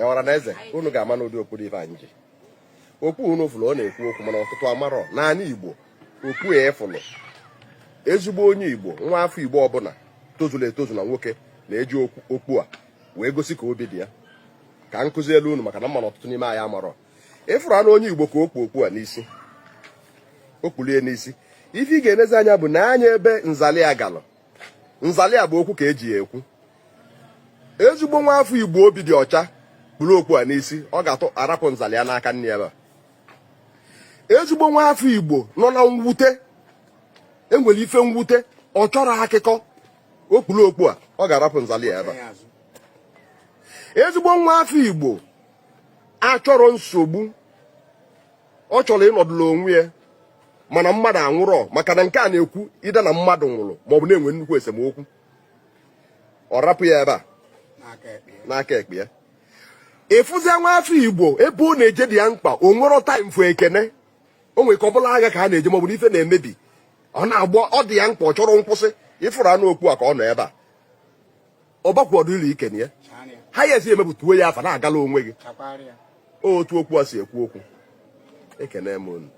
Ọra na eze, unu ga-ama n'ụdị okpu dị ife anyị ji okpu unu fụlụ. Ọ na-ekwu okwu, mana ọtụtụ amarọ n'ala Igbo okpu a ịfụlụ. Ezigbo onye Igbo, nwa afọ Igbo ọbụla tozuru etozu na nwoke na-eji okpu a wee gosi ka obi dị ya. Ka m kụzielu unu, maka na mma na ọtụtụ n'ime anyị amarọ. Ịfụrụ anụ onye Igbo ka o kpu okpu a n'isi, o kpulie n'isi, ife ị ga-enezi anya bụ na anya ebe nzali a galụ. Nzali a bụ okwu ka eji ya ekwu. Ezigbo nwa afọ Igbo obi dị ọcha kpuru okpu a n'isi, ọ ga-atụ arapụ nzali ya n'aka nne ebe a. Ezigbo nwa afọ Igbo nọ na mwute, enwere ife mwute, ọ chọrọ akụkọ, o kpuru okpu a, ọ ga-arapụ nzali ya ebe a. Ezigbo nwa afọ Igbo achọrọ nsogbu, ọ chọrọ ịnọdụla onwe ya, mana mmadụ anwụrọ, maka na nke a na-ekwu ịda na mmadụ nwụrụ maọbụ na-enwe nnukwu esemokwu, ọ rapụ ya ebe a n'aka ekpe ya. Ịfụzie nwa afọ Igbo ebe ọ na-eje dị ya mkpa, o nwero time for ekene. O nwere ka ọ bụla agha ka a na-eje maọbụ na ife na-emebi, ọ na-agbọ, ọ dị ya mkpa, ọ chọrọ nkwụsị. Ịfụrụ anụ okpu a ka ọ nọ ebe a, ọ bakwuọdụ ilu ikene ya, ha ya esi emepụta ya afa na-agala onwe gị. Otu okwu a si ekwu okwu, ekene m unu.